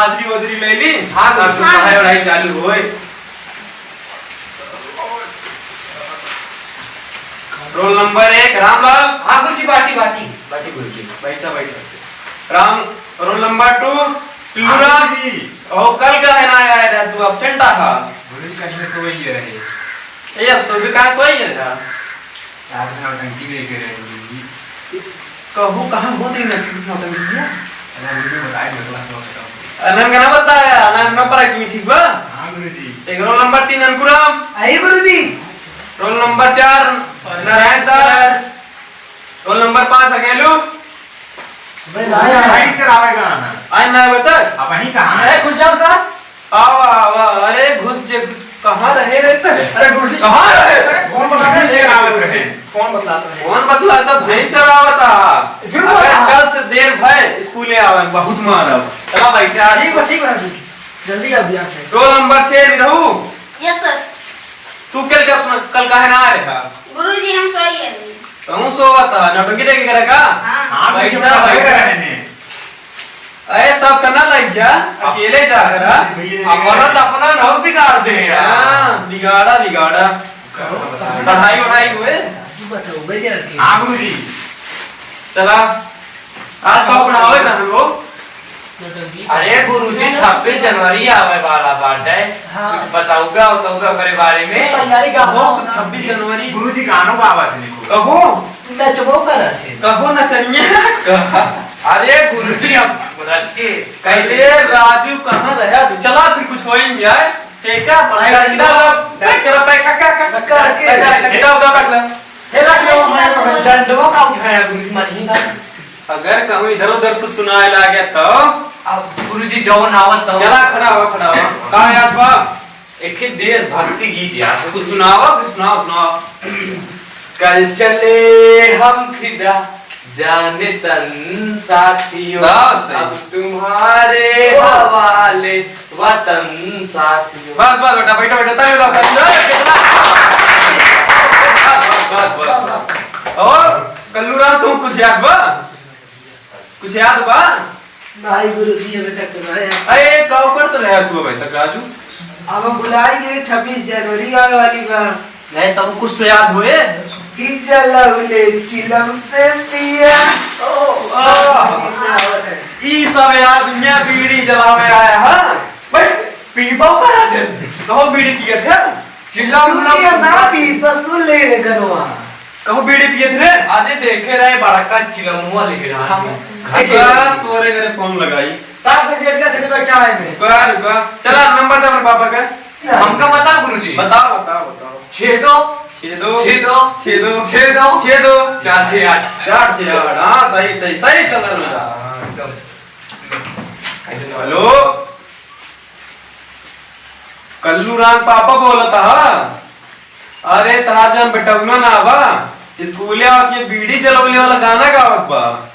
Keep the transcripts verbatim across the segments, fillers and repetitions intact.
हाजिरी वाजिरी ले ली? हाँ, सब हाँ। पढ़ाई वढ़ाई चालू होए। रोल नंबर एक, रामलाल। हाँ गुरुजी, बाटी, बाटी। बाटी गुरुजी। बैठा, बैठा। Ram, roll number two, Tillu Ram. हाँ जी। ओ, कल काहे ना आया रे तू, एब्सेंट था? गुरुजी, कहीं में सोई रहे। ए, सो भी कहाँ सोई है था? रात में नौटंकी देखे रहे गुरुजी। कहू, कहाँ होत रही नौटंकी? नौटंकी किया? अरे, गुरुजी, बताए, मैं क्लास में बताऊँ। अरे, हमका ना बताया, ना, ना परा की, ठीक बा? हाँ, गुरुजी। एक रोल नंबर तीन, अंकुराम। आई, गुरुजी। रोल नंबर चार, नारायण सर। रोल नंबर पाँच, अकेलू। भाई, भाई, भाई, चलावेगा ना। आज ना बता। अब वहीं कहाँ है? अरे, घुस जाओ सर। आवा, आवा, अरे घुस जे, कहाँ रहे रे तय? अरे गुरुजी। कहाँ रहे? अरे फोन बतलाते रहे, लेकर आवत रहे। फोन बतलाते रहे। फोन बतलाता, भैंस चरावता। झूठ अगर बोला। कल से देर भय, स्कूले आवे, बहुत मारब। चला भाई, क्या? ठीक बा, ठीक बा, जल्दी आओ, ध्यान से। रोल नंबर छह, निरहू। Yes sir. तू कल का सुना, कल काहे ना आ रहा? गुरुजी, हम सोई गए। कहूँ सोवत है, नौटंकी देखे करे का? हाँ। हाँ, बैठा, भैया, बैठा। बैठा रहने। अरे, सब करना लग गया, अकेले जा कर, हाँ? भैया, अपना तो अपना नौ बिगाड़ दे यार। हाँ, बिगाड़ा, बिगाड़ा। पढ़ाई वढ़ाई हुए? तू बताओ, भैया, के? हाँ, गुरुजी। चला, आज तो पढ़ावे ना हम लोग। अरे गुरुजी, छब्बीस जनवरी आवे वाला बाटे। हाँ। कुछ बताऊगा, बताऊगा ओकरे बारे में? कुछ तैयारी का वो हो? छब्बीस जनवरी। गुरुजी, गानो गावत है, देखो। कहो। नचबो करत है। कहो नचनिया। कहा। अरे गुरुजी, अब रच के। कहले राजू कहाँ रहा तू? चला फिर कुछ होई जाए। ठीक है, पढ़ाई कर, किताब, पैक करो, pack, pack, pack, pack, pack, pack, किताब उताब रख ले। हे रख लो, मैं डंडवा का उठाया गुरुजी, मानी ना। अगर कहूँ इधर उधर कुछ सुनाए लागे तो? अब गुरुजी जवन आवत तो। चला, खड़ा हो, खड़ा हो। का याद बा? एक ही देशभक्ति गीत याद। कुछ सुनाओ, कुछ सुनाओ, सुनाओ। कल चले हम फिदा जाने तन साथियों, हाँ, सही। अब तुम्हारे हवाले वतन साथियों। बस, बस, बेटा, बैठो, बैठो, ताली बजाओ, ताली बजाओ, कितना? बस, बस, बस, बस। और कल्लू राम, तू कुछ याद बा? कुछ याद बा? नहीं गुरुजी, अभी तक तो नहीं। अरे, का करत रहे तू अभी तक, राजू? अब हम भुलाई गए, छब्बीस जनवरी आवे वाली बा। नहीं, तब कुछ तो याद होए। कि जलौले चिलम से पिया। ओ, ओ। जिंदा आवत है। ई सब याद में बीड़ी जलावे आया, हाँ? भाई, पीबो करा दे। कहो बीड़ी पियत है? चिल्ला तू उल्ला ये ना पी, बस सुन ले रे गनवा। कहूँ बीड़ी पियत रे? अरे देखे रहे बड़का चिलमुआ लेके रहा है। हाँ। अच्छा, तोरे घरे फोन लगाई। सात बजे का सेट पे क्या है मेरे? रुका, रुका। चला नंबर दे अपने पापा का। हमका बता गुरुजी। बताओ, बताओ, बताओ। छः दो। छः दो। छः दो। छः दो। छः दो। छः दो। चार छः आठ। चार छः आठ। हाँ, सही, सही, सही चल रहा है। हाँ, एकदम। हेलो। कल्लू राम पापा बोलत हा। अरे तहार जौन बेटौना ना बा, स्कूले आवत ये बीड़ी जलौले वाला गाना गावत बा।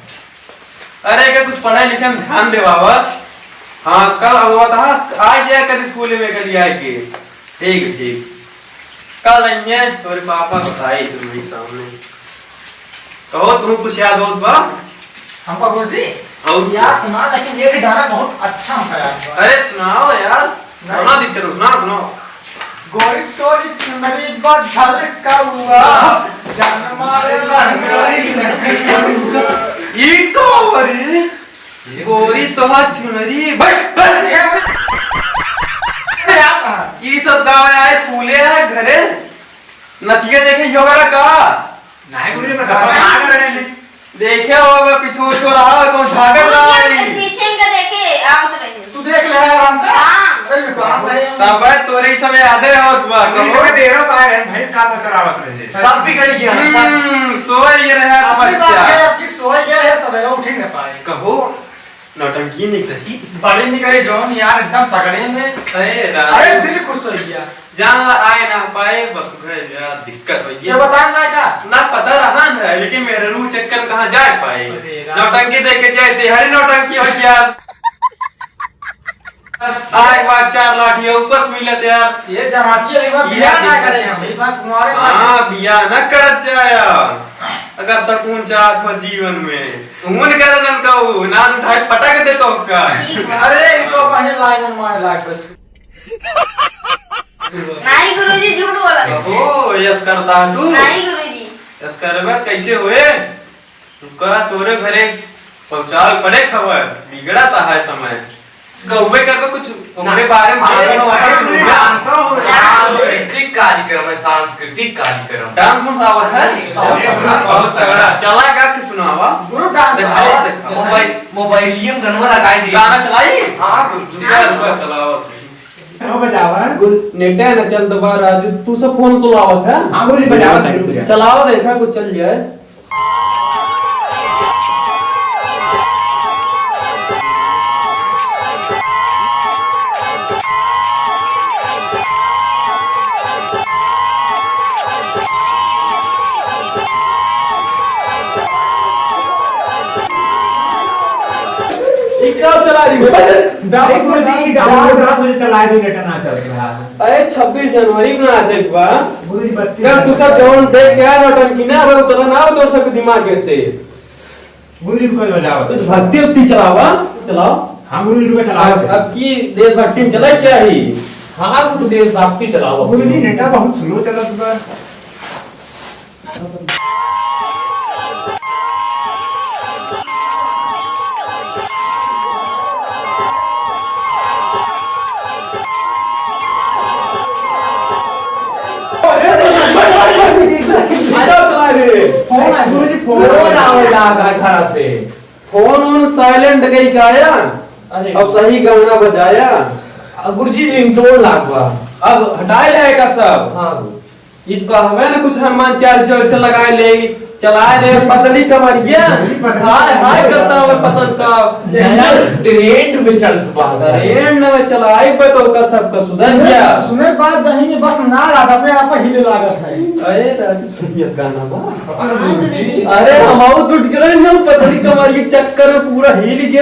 अरे के कुछ पढ़ाई लिखे में ध्यान देवावा। हाँ कल आवत हा, आ जाए कर स्कूले में कल आए के। ठीक, ठीक। कल अइहे, तोरे पापा बताई तुम्हारी सामने। कहो, तुम कुछ याद होत बा? हमका गुरुजी? और? याद तो ना, लेकिन एक गाना बहुत अच्छा हमका याद बा। अरे सुनाओ यार, नहीं। कौना दिक्कत हो, सुनाओ, सुनाओ। गोरी तोरी चुनरी बा झलकौआ, जान मारे लहंगाई लहंगाई। ई का हो रे? गोरी तोहार चुनरी, भाई, भाई। ई सब गावे आए, स्कूले आए, घरे नचिया देखे योगा का? नहीं, गुरुजी, मैं सब भाग रहे हैं। देखे होगा, पीछू उछू रहा, तो झांकत रहा है। पीछे इनका देखे, आवत रहे। तू देख ले रहा है हमका? हाँ। अरे, विक्रांत भाई, हम तब भाई, तोरे ही सब यादें होत बा, गुरुजी, कहो। तुम्हें तेरह साल है, भैंस का नजर आवत रहे। सब बिगड़ गया, सब। हम्म, सोए ये रहा असली बात बच्चा। है, अब कि सोए गया है, सवेरे उठ ही न पाए। कहो, नौटंकी नहीं करी। बड़ी नहीं करे, जौन यार एकदम तगड़े में। अरे राजू। अरे दिल खुश हो गया। जान ला आए ना पाए, बस उधर यार दिक्कत हो गई। ये बता ना का? ना पता रहा न है, लेकिन मेरे रू चक्कर कहाँ जा पाए? अरे राम। नौटंकी देख के जाए थे, हरी नौटंकी हो गया। आए के बाद चार लाठी है, ऊपर से मिलत यार। ये जमाती है, एक बार ये बियाह ना दिक्कत। करें हम, एक बार कुंवारे हाँ, बियाह ना करत जाया। अगर सुकून चाहत हो जीवन में, तो हुन कर नन कहू, नाद उठाए पटक दे तो का। ठीक बा। अरे, ई तो पहले लाइन में मार लाग बस। नहीं गुरुजी, झूठ बोला। ओ, यस करता है तू। नहीं गुरुजी। यस करबे कैसे होए? तुका तोरे घरे पहुँचावे पड़े खबर, बिगड़ा ता है समय। गौबे करबे कुछ, ओकरे बारे में अरे, भाषण वाषण अरे, सुनबे। डांस हो, डांस हो, सांस्कृतिक कार्यक्रम है, सांस्कृतिक कार्यक्रम। डांस उन्स आवत है? नहीं, बहुत तगड़ा। चला गा के सुनावा। गुरु डांस देखावा, है। देखावा। मोबाइल, मोबाइलियम गनवा लगाई दी। गाना चलाई? हाँ, गुरु। रुका, रुका, चलावा। वो बजावा। गुरु, नेटे न चल दबा राजू, तू सब फोन तो लावत है? हाँ, गुरुजी, बजावा, गुरुजी। चलावा, देखा, कुछ चल जाए। ई का चला रही हो? दस बजे, दस बजे चला दी, नेट ना चल रहा है। अरे छब्बीस जनवरी में आ जाए बा। गुरुजी, बत्तीस कल तू सब जौन देख के आया नौटंकी ना, अब उतरा ना हो तो सब दिमाग से। गुरुजी, रुको, बजाओ। कुछ भक्ति उक्ति चलावा, चलाओ। हाँ, गुरुजी, रुको, चलाओ। अब, अब की देशभक्ति में चला चाहिए। हाँ, कुछ देशभक्ति चलाओ। गुरुजी, नेटा बहुत स्लो चलत बा। फोन आ, गुरुजी, फोन। फोन आवे लागा घर से। फोन वोन silent गई का या? अरे। अब सही गाना बजाया। आ, गुरुजी, ringtone लाग बा। अब हटाए जाएगा सब। हाँ, गुरु। ई तो कहबे ना कुछ हनुमान चालीसा वालीसा लगाए ले, चलाए दे पतली कमरिया। पतली कमरिया। हाय, हाय करता हुआ पतन का। नया trend में चलत बा। Trend में चलाए बे तो का सबका सुधर सुने, गया। सुने बात दही में बस ना लागत, अपने आप हिले लागत है। अरे राजू, सुनिए गाना बा। हाँ, गुरुजी। अरे हम आऊ टूट गए ना, पतली कमरिया के चक्कर में पूरा हिल गया।